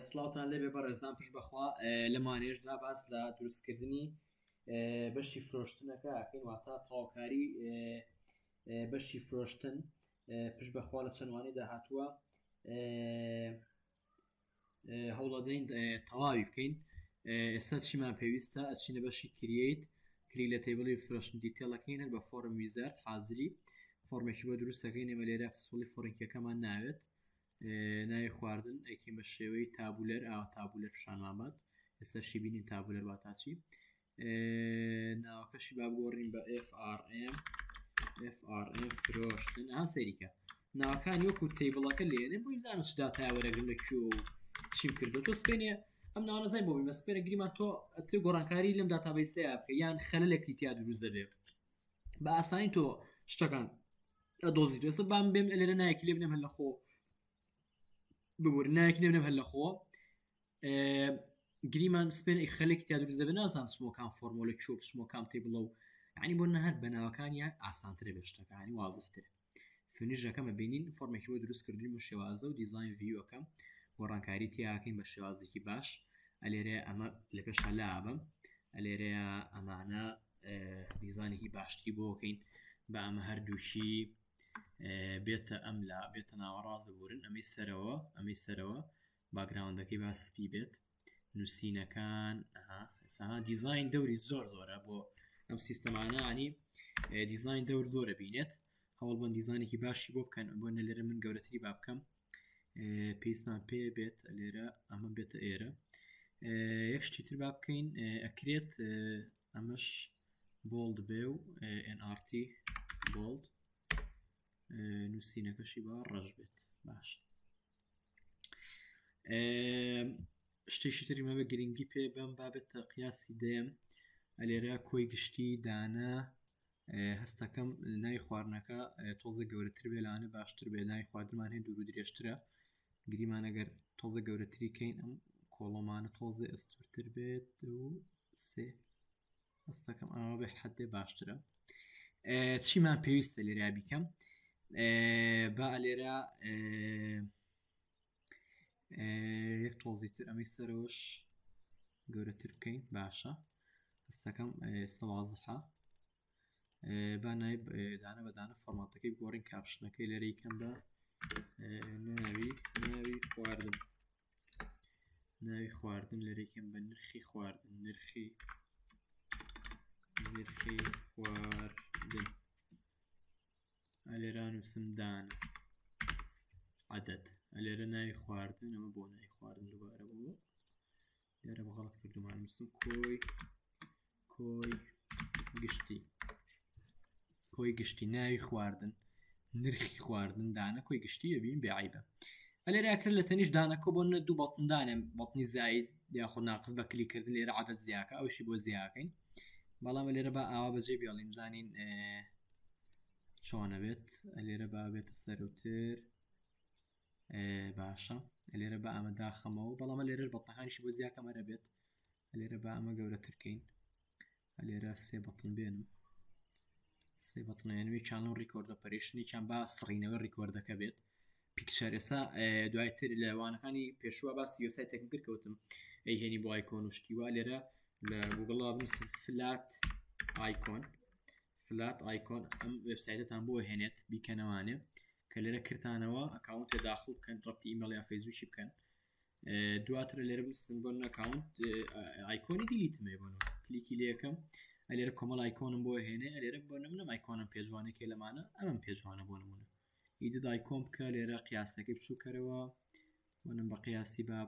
سڵاوتان لێبێ بەڕێزان پشت بەخوا لە مانێژدا باس لە دروستکردنی بەشی فرۆشتنەکە ئەکەین واتە تەواوکاری بەشی فرۆشتن پشت بەخوا لە چەند وانەی داهاتووە هەوڵەدەین تەواوی بکەین ئێستا چیمان پێویستە ئەچینە بەشی create کلیک لە table ی فرۆشتن detail ەکەین هەر بە form wizard حازری فۆرمێکی بۆ دروستەکەین ئێمە لێرە پسوڵی foreign key ەکەمان ناوێت ناوی خواردن ئەیکەین بە شێوەی tabular ئاوا tabular پیشانمان بات ئێستا شی بینین tabular واتا چی ناوەکەشی با بگۆڕین بە FRM FRM فرۆشتن ئا سەیریکە ناوەکانی وەکو table ەکە لێنێ بۆی بزانم چ داتای وەرەگرم لە کوێ و چیم کردو تۆ سپێنێ ئەم ناوە نەزانین بۆ بی سپێنە گریمان تۆ ئەتێ گۆڕانکاری لەم database ەیە بکە یان خەلەلێکی تیا دروست دەبێ بە ئاسانی تۆ شتەکان ئەدۆزیت ئێستا بام بێم لێرە نایەکی لێ بنێم هەر لە خۆ ببور نایەکی لێ بنێم هەر لە خۆ گریمان سپێن ئەی خەلێکی تیا دروست دەبێت نازانم چمۆ کام فۆرمۆلە چۆ بچمۆ کام table ە و یعنی بۆ نەهر بە ناوەکانیان ئاسانترە بێ شتەکانی وازحترە finish ەکەمە بینین فۆرمێکی بۆ دروست کردوین بۆ شێوازە و design view ەکەم گۆڕانکاری تیاکەین بە شێوازێکی باش ئەلێرە ئەمە لە پێشا لابم ئەلێرەیە ئەمانە دیزانێکی باشتری بۆکەین بە ئەمە هەردووشی بێتە ئەم لا بێتە ناوەڕاست ببورن ئەمەی سەرەوە ئەمەی سەرەوە background ەکەی با سپی بێت نووسینەکان ئەها دیزین دەوری زۆر زۆرە بۆ ئەم سیستەمانە ینی دیزین دەور زۆرە بینێت هەوڵ بن دیزانێکی باشی بۆ بکەن بۆ نە لێرە من گەورەتری با بکەم پێویستمان پێ بێت لێرە ئەمە بێتە ئێرە یەک شتی تر با بکەین ئەکرێت ئەمەش bold بێ و NRT bold نووسینەکەشی با ڕەش بێت باش شتێکی تری مەبە گرنگی پێ بەم بابێتە قیاسی دێم ئەلێرە کۆی گشتی دانە هەستەکەم ناوی خواردنەکە تۆزە گەورەتر بێ لانە باشتر بێ ناوی خواردنمان هەیە دوور و درێژترە گریمان ئەگەر تۆزە گەورەتری کەین ئەم column انە تۆزە ئەستورتر بێت و سێ هەستەکەم ئەوە بێ حدێ باشترە چیمان پێویستە لێرا بیکەم با لێرە یەک تۆزی تر ئەمەی سەرەوەش گەورەتر بکەین باشە هەستەکەم ئێستا وازحە با نای دانە بە دانە فۆرماتەکەی گۆڕین caption ەکەی لێرەی کەم بە ناوی ناوی خواردن ناوی خواردن لێرەی کەم بە نرخی خواردن نرخی نرخی خواردن ئەلێرا نووسم دانە عدد ئەلێرە ناوی خواردن ئەمە بۆ ناوی خواردن دووبارە بوو لێرە بە غەڵەت کردومان نووسم کۆی کۆی گشتی کۆی گشتی ناوی خواردن نرخی خواردن دانە کۆی گشتی ئەبین بێ عیبە ئەلێرا کرد لە تەنیش دانەکە بۆ نە دوو button دانێم button ی زاید یاخود ناقص بە کلیکردن لێرە عدد زیاکە ئەوشی بۆ زیاکەین بەڵام لێرە با ئاوا بەجێ بێڵیم زانین چۆنە بێت لێرە با بێتە سەروتر باشە لێرە بە ئەمە داخەمەوە بەڵام لێرە button ەکانیشی بۆ زیاکەمەرە بێت لێرە با ئەمە گەورەترکەین لێرە سێ button بێنم سێ button ە یعنی چیان record operation ی چیان با سڕینەوەی record ەکە بێت picture ئێسا دوایتر لە وانەکانی پێشوە باسی وێبسایتێکم کرد کەوتم ئەیهێنی بۆ icon و شتی وا لێرە لە گوگڵ بنووسن flat icon flat icon ئەم وێبسایتتان بۆ هێنێت بیکەنەوانێ کە لێرە کرتانەوە account داخل بکەن ڕەتی ئیمێڵ یا فەیسبوکی بکەن دواتر لێرە بنووسن بۆ account icon ی delete م هەیە بۆ کلیکی لێکەم ئەلێرە کۆمەڵ icon م بۆ هێنێ ئەلێرە بۆ نمونە icon م پێجوانێکێ لەمانە ئەمەم پێجوانە بۆ نمونە edit icon بکە لێرە قیاسەکەی بچووکەرەوە بۆنم بە قیاسی با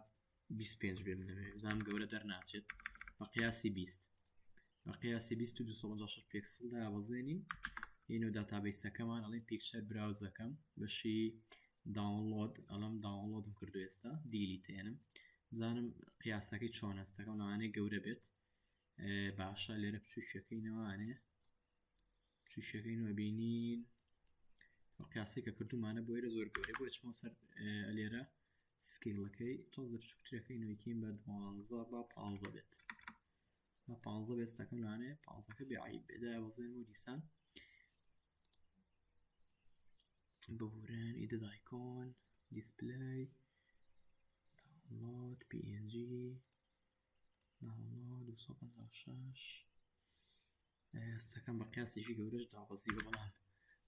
25 بێ منەوێ بزانم گەورە دەرناچێت بە قیاسی 20 بە قیاسی 20 و 256 پێکسل دابەزێنین اینۆ database ەکەمان ئەڵێن picture browse ەکەم بەشی download ئەڵم download م کردو ئێستا delete ێنم بزانم قیاسەکەی چۆن هەستەکەم لەوانەیە گەورە بێت باشە لێرە بچووکەکەی نەوانێ بچووکەکەی نوە بینین قیاسی کە کردومانە بۆ ئێرە زۆر گەورەی بۆ چمە سەر لێرە scale ەکەی تۆزە بچووکترەکەی نوێکین بە دوانزە بە پ بێت بە پ بێستەکەم لەوانەیە پانزەکە بێ عیب بێدا وەزێن و دیسان ببورن edit icon display download. dot PNG 256 ئێستەکەم بە قیاسێکی گەورەش دابەزیوە بەڵام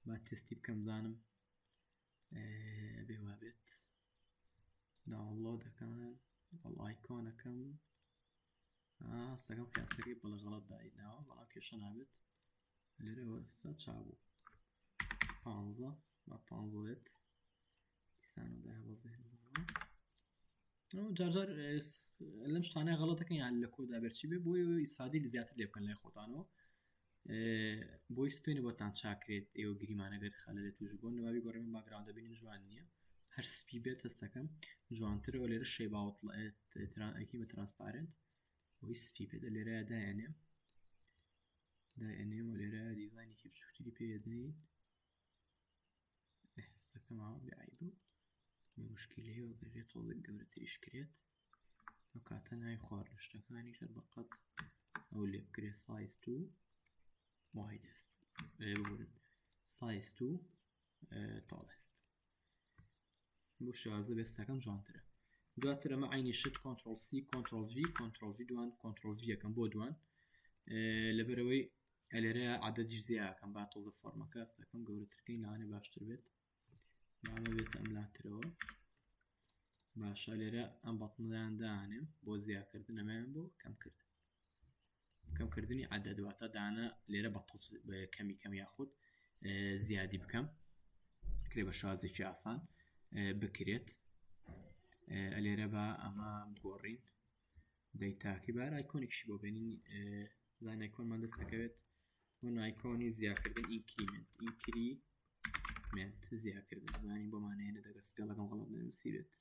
با تستی بکەم زانم بێ وابێت download ەکەم وەڵ icon ەکەم ئاستەکەم قیاسەکەی بەڵێ غەڵەت دایناوە بەڵام کێشە نابێت لێرەوە ئێستا چابوو پ با پ بێت دیسانەوە دابەزێنەوە جارجار لەم شتانە غەڵەتەکەن یان لە کۆدا بەرچی بێ بۆی ئیسفادی زیاتر لێ بکەن لای خۆتانەوە بۆی سپێنە بۆتان چاکرێت ئێوە گریمانەگەر خەلە لە توش بۆن نوابی گۆڕی من background دەبینن جوان نییە هەر سپی بێت هەستەکەم جوانترەوە لێرە shape out ئەکی بە transparent بۆی سپی بێت لێرە دایەنێم دایەنێم و لێرە دیزاینێکی بچووکتری پێ دەین هەستەکەمەوە بێ عیب و بێ مشکلەیەوە گەرێت تۆزێک گەورەتریش کرێت ئەو کاتە ناوی خواردن شتەکانیش هەر بەقەت ئەو لێ بکرێت size to widest ببورن size to tallest بۆ شێوازە بێستەکەم جوانترە دواتر ئەمە عینی شت control C control V control V دوان control V یەکەم بۆ دوان لەبەرەوەی ئەلێرە عدەدیش زیاکەم با تۆزە فۆرمەکە سەکەم گەورەترکەین لەوانێ باشتر بێت ئەمە بێتە ئەم لاترەوە باشە لێرە ئەم button ەیان دانێم بۆ زیاکردن ئەمەیان بۆ کەمکردن کەمکردنی عدد واتە دانە لێرە بە کەمی کەم یاخود زیادی بکەم کرێ بە شازێکی ئاسان بکرێت لێرە بە ئەمە گۆڕین data کی بار icon ێکشی بۆ بێنین زان icon مان دەست دەکەوێت بۆ icon ی زیاکردن increment increment زیاکردن زانین بۆمان هێنە دەگە spell ەکەم غەڵەت نەنووسی بێت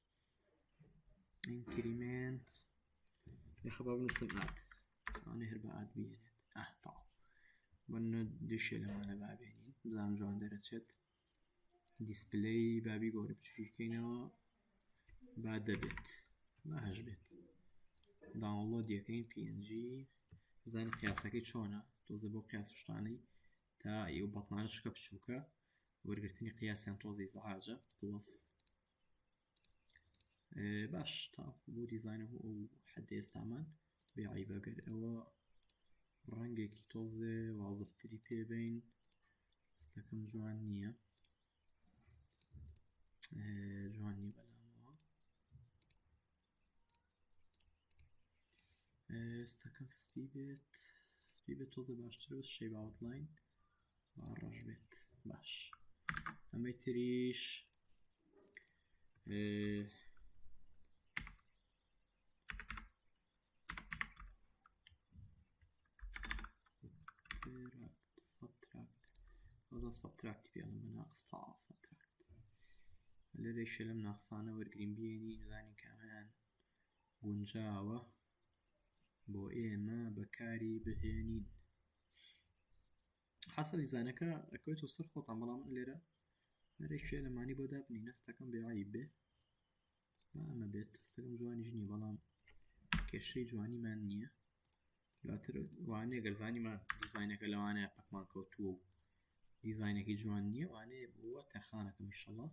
increment یاخە با بنووسم add ئەوانەی هەر بە add بێنێت ئاه تەواو بۆ دشێ لەمانە با بێنین بزانم جوان دەرەچێت display بابی گەورە بچووکەینەوە با دەبێت با هەش بێت download یەکەین PNG بزانین قیاسەکەی چۆنە تۆزە بۆ قیاس شتانەی تا ئەو button انە چکە بچووکە وەرگرتنی قیاسیان تۆزی زعاجە plus باش تا بۆ دیزانە بۆ ئەو حدە ئێستامان بێ عیبەگەر ئەوە ڕەنگێکی تۆزێ وازحتری پێبین ستەکەم جوان نییە جوان نییە بەلامەوە ستەکەم سپی بێت سپی بێت تۆزە باشتر بەس shape outline با ڕەش بێت باش ئەمەی تریش subtract هذا subtract پێڵم بە ناقس تا subtract لێرەیشە لەم ناقسانە وەرگین بێنین زانین کامیان گونجاوە بۆ ئێمە بەکاری بهێنین حەسەب دیزانەکە ئەکەوێتەوە سەر خۆتان بەڵام من لێرە هەرێکێ لەمانی بۆ دابنی نەستەکەم بێ عیب بێ ئەمە بێت دەستەکەم جوانیش نییە بەڵام کێشەی جوانیمان نییە دواتر وانەیە گەر زانیمان دیزینەکە لەوانەیە پەکمان کەوتووە و دیزینەکەی جوان نییە وانەیە بووە تەرخانەکەم ئیشەڵا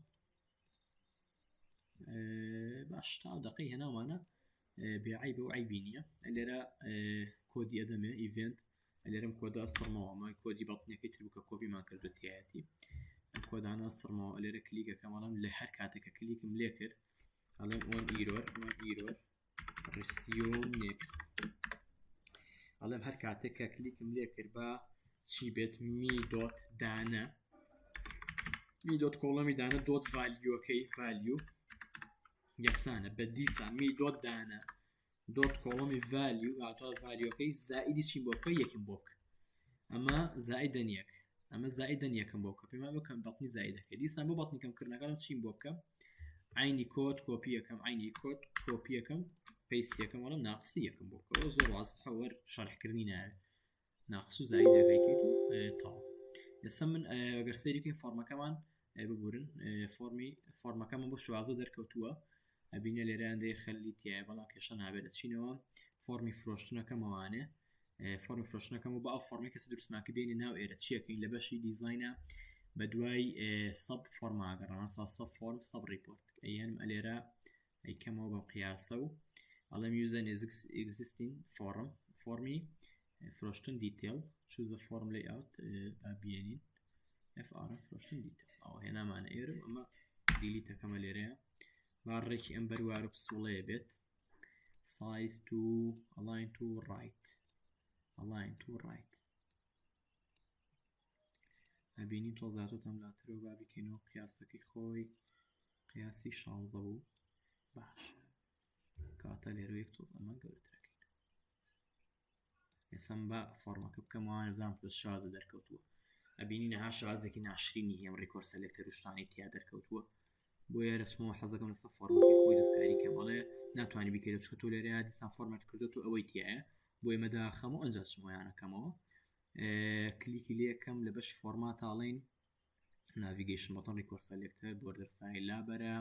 باش تا دقەی هێناوانە بێعی بە عیبی نییە لێرە کۆدی ئەدەمێ event لێرەم کۆدا سڕمەوە ئەمە کۆدی button ەکەی تر بوو کە کۆپیمان کردو تایەتی ئەم کۆدانە سڕمەوە لێرە کلیکەکەم ئەڵێم لە هەر کاتێک کە کلیکم لێ کرد ئەڵێم on error on error resume next ئەڵێم هەر کاتێک کە کلیکم لێ کرد بە چی بێت me dot دانە me dot column ی دانە dot value ەکەی value یەکسانە بە دیسان me dot دانە dot column ی value واتە value ەکەی زائیدی چیم بۆ بکە یەکم بۆ بکە ئەمە زائیدەن یەک ئەمە زائیدەن یەکەم بۆ بکە پێمان بکەم button ی زائیدەکەی دیسان بۆ button ی کەمکردنەکەم چیم بۆ بکە عینی کۆد کۆپی یەکەم عینی کۆد کۆپی یەکەم paste یەکەم وەڵم ناقسی یەکەم بۆ بکەەوە زۆر وازحە وەر شەرحکردنی ناوێت ناقس و زاید دەکەیت و تەواو ئێستا من ئەگەر سەیری بکەین فۆرمەکەمان ببورن فۆرمی فۆرمەکەمان بۆ شوازە دەرکەوتووە ئەبینە لێران دەی خەلی تایە بەڵام کێشە نابێت دەچینەوە فۆرمی فرۆشتنەکەمەوانێ فۆرمی فرۆشتنەکەم و بە ئەو فۆرمی کەسی دروستماکە بینی ناو ئێرە چیەکەین لە بەشی دیزینە بە دوای sub فۆرماگەڕان sub form sub report ئەیەنم ئەلێرە ئەیکەمەوە بەم قیاسە و. ئەڵێم use an existing form فۆرمی فرۆشتن detail choose the form layout با بێنین FR فرۆشتن detail ئەوە هێنامانە ئێرە و ئەمە delete ەکەمە لێرەیە با ڕێکی ئەم بەروار و پسوڵەیە بێت size to align to right align to right ئەبینی تۆزاتۆ تەملاترەوە با بیکەینەوە قیاسەکەی خۆی قیاسی شانزە بوو باش کاتە لێرە یەک تۆز ئەمە گەورەترەکەین ئێسم بە فۆرمەکە بکەمەوە بزانم پلس شازە دەرکەوتووە ئەبینی نەها شازێکی ناشرینی هەم record selector و شتانی تیا دەرکەوتووە بۆیە رسمەوە حەزەکەم لەسەر فۆرمەکەی خۆی دەستکاری کەم ئەڵێ ناتوانانی بیکەیت چکە تۆ لێرەیە دیسان فۆرمەت کردو تو ئەوەی تایە بۆ ئێمە داخەم و ئەنجا چمۆیانەکەمەوە کلیکی لەکەم لە بەش format ئاڵین navigation button record selector border style لابەرە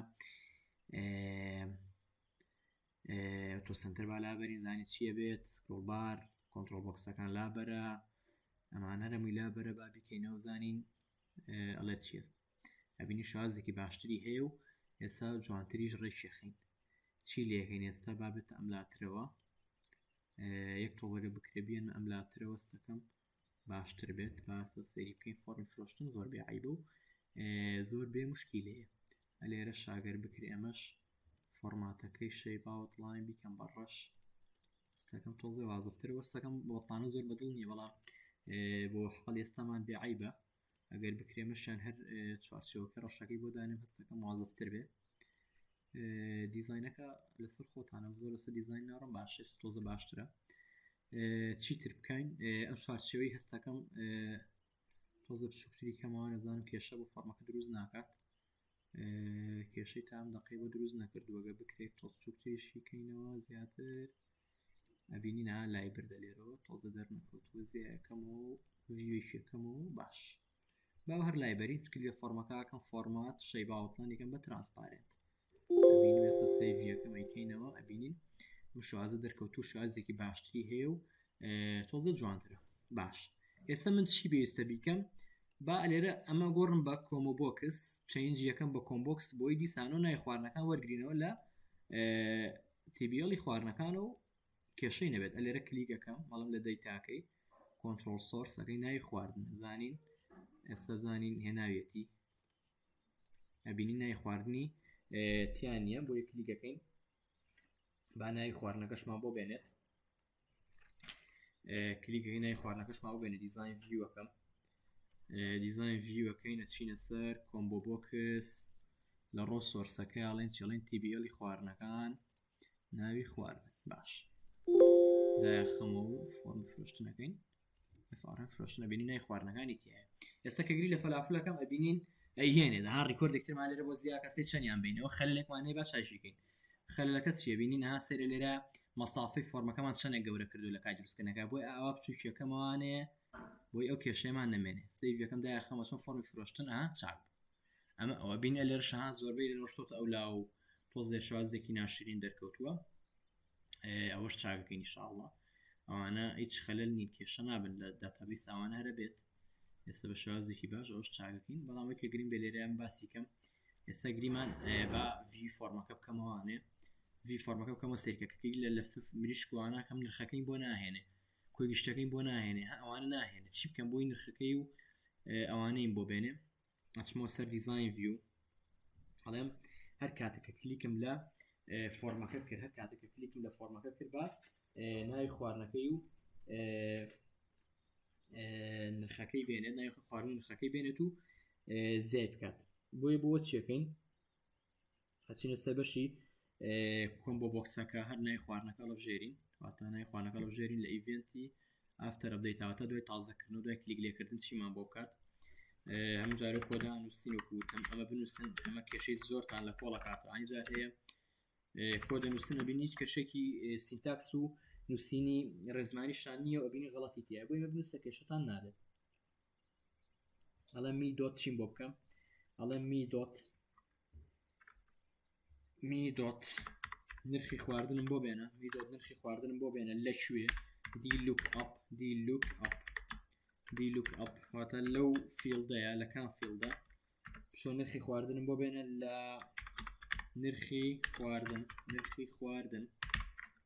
auto center با لابەرین زانی چییە بێت scroll bar control box ەکان لابەرە ئەمانە رەمووی لابەرە با بیکەینەوە زانین ئەڵێ چیست ئەبینی شازێکی باشتری هەیە و ئێستا جوانتریش ڕێکیخین چی لێکەین ئێستا بابێتە ئەملاترەوە یەک تۆزەگە بکرێ بێن ئەملاترەوە ستەکەم باشتر بێت باسە سەیری بکەین فۆڕمی فرۆشتن زۆر بێ عیبە و زۆر بێ مشکیلەیە لێرە شاگەر بکرێ ئەمەش فۆرماتەکەی shape outline بیکەم بە ڕەش ستەکەم تۆزێ وازفتر وەستەکەم بۆتانە زۆر بەدڵ نییە بەڵام بۆ حاڵ ئێستامان بێ عیبە ئەگەر بکرێ مەشیان هەر چوارچێوەکە ڕەشەکەی بۆ دانێم هەستەکەم وازفتر بێ دیزینەکە لەسەر خۆتانە زۆر لەسەر دیزین ناڕم باشێت تۆزە باشترە چیتر بکەین ئەم چوارچێوەی هەستەکەم تۆزە بچووکتری کەمەوە نەزانم کێشە بۆ فۆرمەکە دروست ناکات کێشەی تام دەقەی بۆ دروست نەکردووەگە بکرێت تۆز بچووکتریشی کەینەوە زیاتر ئەبینی نا لای بردە لێرەوە تۆزە دەرنەکەوتووە زیایەکەمەوە و ڤیوێکیەکەمەوە باش با هەر لای بەرین چکە لە فۆرمەکەکەم format shape outline یکەم بە transparent ئەبینیم ئێستا save یەکەم ئەیکەینەوە ئەبینین شازە دەرکەوتو شازێکی باشتری هەیە و تۆزە جوانترە باش ئێستا من چی پێویستە بیکەم با لێرە ئەمە گۆڕم بە combo box change یەکەم بە combo box بۆی دیسانۆ نای خواردنەکان وەرگرینەوە لە table ی خواردنەکان و کێشەی نەبێت ئەلێرە کلیکەکەم بەڵام لە دەیتاکەی control source ەکەی ناوی خواردن زانین ئێستا زانین هێناویەتی ئەبینی ناوی خواردنی تیان نییە بۆیە کلیکەکەین با ناوی خواردنەکەشمان بۆ بێنێت کلیکەکەی ناوی خواردنەکەشمان بۆ بێنێت design view ەکەم design view ەکەی نەچینە سەر combo box لە row source ەکە ئەڵێن چێڵێن table ی خواردنەکان ناوی خواردن باش دایخەمەوە و فۆرم فرۆشتنەکەین فارم فرۆشتنە بینی نای خواردنەکانی تایە ئێستا کە گری لە فەلافلەکەم ئەبینین ئەیهێنێ ها record ێکترمان لێرە بۆ زیاکە سێ چەندیان بینەوە خەلێکمانەیە با چاشیکەین خەلەکە چیە بینی نها سێرە لێرە مەسافەی فۆرمەکەمان چەندێک گەورە کردو لە کای دروستکردنەکە بۆی ئاوا بچووکیەکەمەوانێ بۆی ئەو کێشەیەمان نەمێنێ save یەکەم دایخەمە چۆن فۆرمی فرۆشتن ئا چاک ئەمە ئەوە بینە لێرەش ها زۆربەی لە ڕۆشتۆتە ئەو لا و تۆزێ شازێکی ناشرین دەرکەوتووە ئەوەش چاکەکەین ئینشاءاللە ئەوانە هیچ خەلەل نین کێشە نابن لە database ئەوانە هەرە بێت ئێستا بە شێوازێکی باش ئەوش چاکەکەین بەڵام وەکە گرین بێ لێرەیان باسی کەم ئێستا گریمان با ڤی فۆرمەکە بکەمەوانێ ڤی فۆرمەکە بکەمە سیرکەکەی لە لە مریشکوانە کەم نرخەکەی بۆ ناهێنێ کۆی گشتەکەی بۆ ناهێنێ ئەوانە ناهێنێ چی بکەم بۆی نرخەکەی و ئەوانەیم بۆ بێنێ ئەچمەوە سەر design view ئەڵێم هەر کاتێک کە کلیکم لە فۆرمەکە کرد هەر کاتێک کە کلیکم لە فۆرمەکە کرد بە ناوی خواردنەکەی و نرخەکەی بێنێت ناوی خواردن نرخەکەی بێنێت و زیای بکات بۆیە بۆ چیەکەین ئەچینە سەر بەشی combo box ەکە هەر نای خواردنەکە ڵەبژێرین واتە نای خواردنەکە ڵەبژێرین لە event ی after update واتە دوای تازەکردن و دوای کلیک لێکردن چیمان بۆ بکات هەموو جارە کۆدا نووسین و وتم ئەمە بنووسن ئەمە کێشەی زۆرتان لە کۆڵە کاتەوە ئەنی جار هەیە کۆدە نووسن ئەبینی هیچ کێشێکی syntax و نووسینی ڕێزمانیشان نییە و ئەبینی غەڵەتی تایە بۆی مە بنووسە کێشەتان نابێت ئەڵێ me dot چیم بۆ بکەم ئەڵێ me dot me dot نرخی خواردنم بۆ بێنە me dot نرخی خواردنم بۆ بێنە لە کوێ دی lookup دی lookup دی lookup واتە لەو field ەیە لە کام field ە چۆن نرخی خواردنم بۆ بێنە لە نرخی خواردن نرخی خواردن.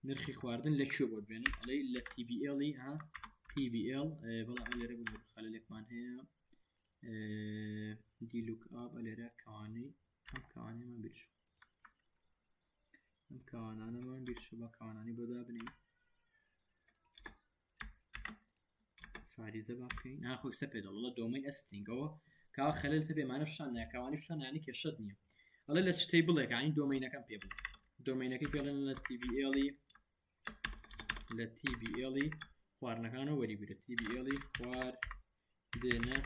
نرخی خواردن لە کوێ بۆت بێنم ئەڵێ لە TBL ها TBL بەڵام لێرە ببوو خەلەلێکمان هەیە دی لوک ئاپ لێرە کەوانەی ئەم کەوانەیەمان بیرچوو ئەم کەوانانەمان بیرچوو بە کەوانانی بۆ دابنین فاریزە با بکەین ناخۆ سە پێ دەڵڵە دۆمین ئەستینگەوە کاوە خەلل تە بێمانە پیشان ناکەوانی پیشان نانی کێشت نییە ئەڵێ لە چتەی بڵێکانی دۆمینەکەم پێ بڵێ دۆمینەکەی پێڵێن لە TBL لە TBL خواردنەکانەوە وەری بگرە TBL خوار دێنە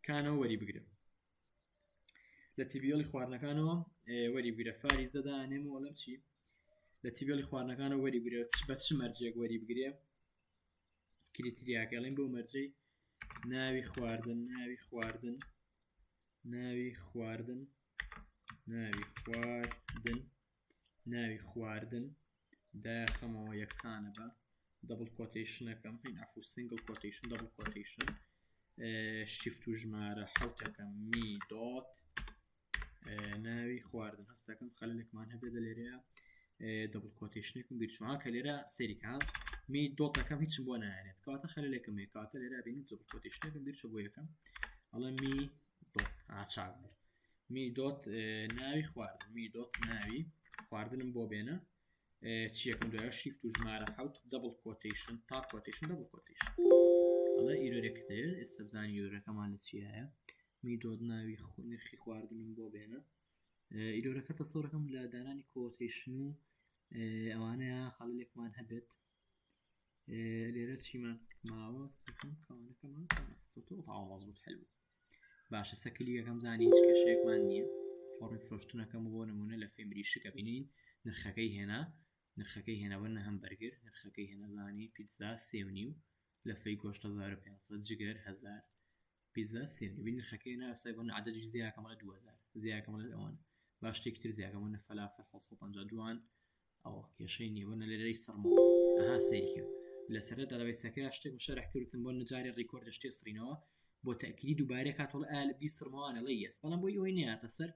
کانەوە وەری بگرە لە TBL ی خواردنەکانەوە وەری بگرە فاری زەدانێم و ئەڵم چی لە TBL ی خواردنەکانەوە وەری بگرە بە چ مەرجێک وەری بگرێ criteria کەڵێن بۆ مەرجەی ناوی خواردن ناوی خواردن ناوی خواردن ناوی خواردن ناوی خواردن داخەمەوە یەکسانە بە double quotation ەکەم هین عفو single quotation double quotation shift و ژمارە حوتەکەم me dot ناوی خواردن هەستەکەم خەلێکمان هەبێت لە لێرەیە double quotation ێکم بیرچوە کە لێرە سەیریکە me dot ەکەم هیچم بۆ نایێت کەواتە خەلێکم هەیە کەواتە لێرە بینم double quotation ێکم بیرچوە بۆ یەکەم ئەڵێ me dot ئاچاک بوو me dot ناوی خواردن me dot ناوی خواردنم بۆ بێنە چیەکەم دوای shift و ژمارە حوت double quotation تا quotation double quotation ئەڵێ error ێک دێ ئێستا بزانین error ەکەمان لە چیایە me dot ناوی نرخی خواردنم بۆ بێنە error ەکە تەسەورەکەم لە دانانی quotation و ئەوانەیە خەڵێکمان هەبێت لێرە چیمان ماوە سەکەم کەوانەکەمان خستۆتەوە تەواو مەزبوط حلو باشە سە کلیکەکەم زانی هیچ کێشەیەکمان نییە فۆڕمی فرۆشتنەکەم بۆ نمونە لە فێمری شکە بینین نرخەکەی هێنا نرخەکەی هێنا بە هەم بەرگر نرخەکەی هێنا زانی پیتزا سێ و نیو لەفەی گۆشت 1500 جگەر 1000 پیتزا سێ و نیو بین نرخەکەی هێنا سای بۆ عددیش زیاکەم لە 2000 زیاکەم لە ئەوان باش شتێکی تر زیاکەم لە فەلافل 752 ئەوە کێشەی نییە بۆ نەلێرەی سڕمەوە ئەها سەیرکە لە سەرەتا دەڵێ سەکە شتێک شەرح کردم بۆ نجاری record شتێ سڕینەوە بۆ تەکیدی دووبارە کاتۆڵ ئال بی سڕمەوانە ڵێ yes بەڵام بۆی ئەوەی ناتە سەر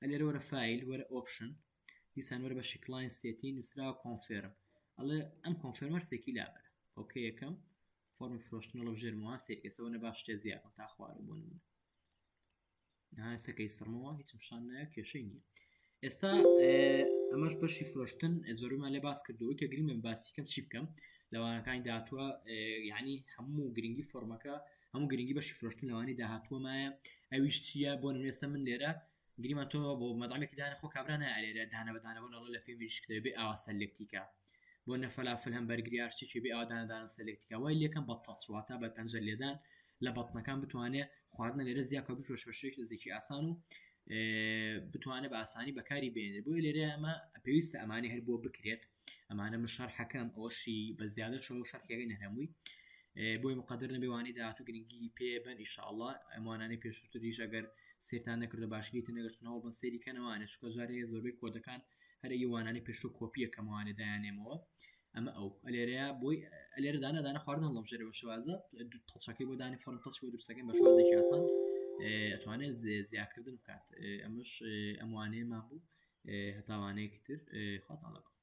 ئەلێرە وەرە file وەرە option دیسان وەرە بەشی client setting نووسراوە confirm ئەڵێ ئەم confirm ەر سێکی لابەرە okay یەکەم فۆرمی فرۆشتنە لە بژێرمەوە سێکەسەوە نە باش شتێ زیاکەم تا خوارە بۆ نمونە سەکەی سڕمەوە هیچم شان نایە کێشەی نییە ئێستا ئەمەش بەشی فرۆشتن زۆرمان لێ باس کردەوە کە گرنگ من باسی کەم چی بکەم لەوانەکانی داهاتووە یعنی هەموو گرنگی فۆرمەکە هەموو گرنگی بەشی فرۆشتن لەوانی داهاتووەمایە ئەویش چییە بۆ نمێسە من لێرە گریمان تۆ بۆ مەدامێکی دانە خۆ کابرا نایە لێرە دانە بە دانە بۆ نەڵە لە فیلمی شکرێ بێ ئاوا select یکە بۆ نە فەلافل هەم بەرگریار شتێکی بێ ئاوا دانە دانە select یکە وای لێکەم بە تەسواتا بە پەنجە لێدان لە button ەکان بتوانێ خواردنە لێرە زیاکە بفرۆش بە شێش دەزێکی ئاسان و بتوانێت بە ئاسانی بەکاری بێنێت بۆیە لێرە ئەمە پێویستە ئەمانی هەر بۆ بکرێت ئەمانە من شەرحەکەم ئەوەشی بە زیادە شەوە شەرحەکەی نەهەمووی بۆی مقدر نەبێوانی داهاتوو گرنگی پێ بن ئیشاءاللە ئەمانانەی پێشتریش ئەگەر سێتان نەکردە باشی تێنەگەشتنەوە بن سێری کەنەوانێ چکە جارێ زۆربەی کۆدەکان هەر ئەوانانی پێشوو کۆپیەکەمەوانێ دایانێمەوە ئەمە ئەو ئەلێرەیە بۆی ئەلێرە دانە دانە خواردن هەڵبژێرە بە شێوازە touch ەکەی بۆ دانی فۆرم touch بۆ دروستەکەین بە شێوازێکی ئاسان ئەتوانێت زیاکردن بکات ئەمەش ئەموانەیەمان بوو هەتاوانەیەکی تر خواتان لەگەڵ.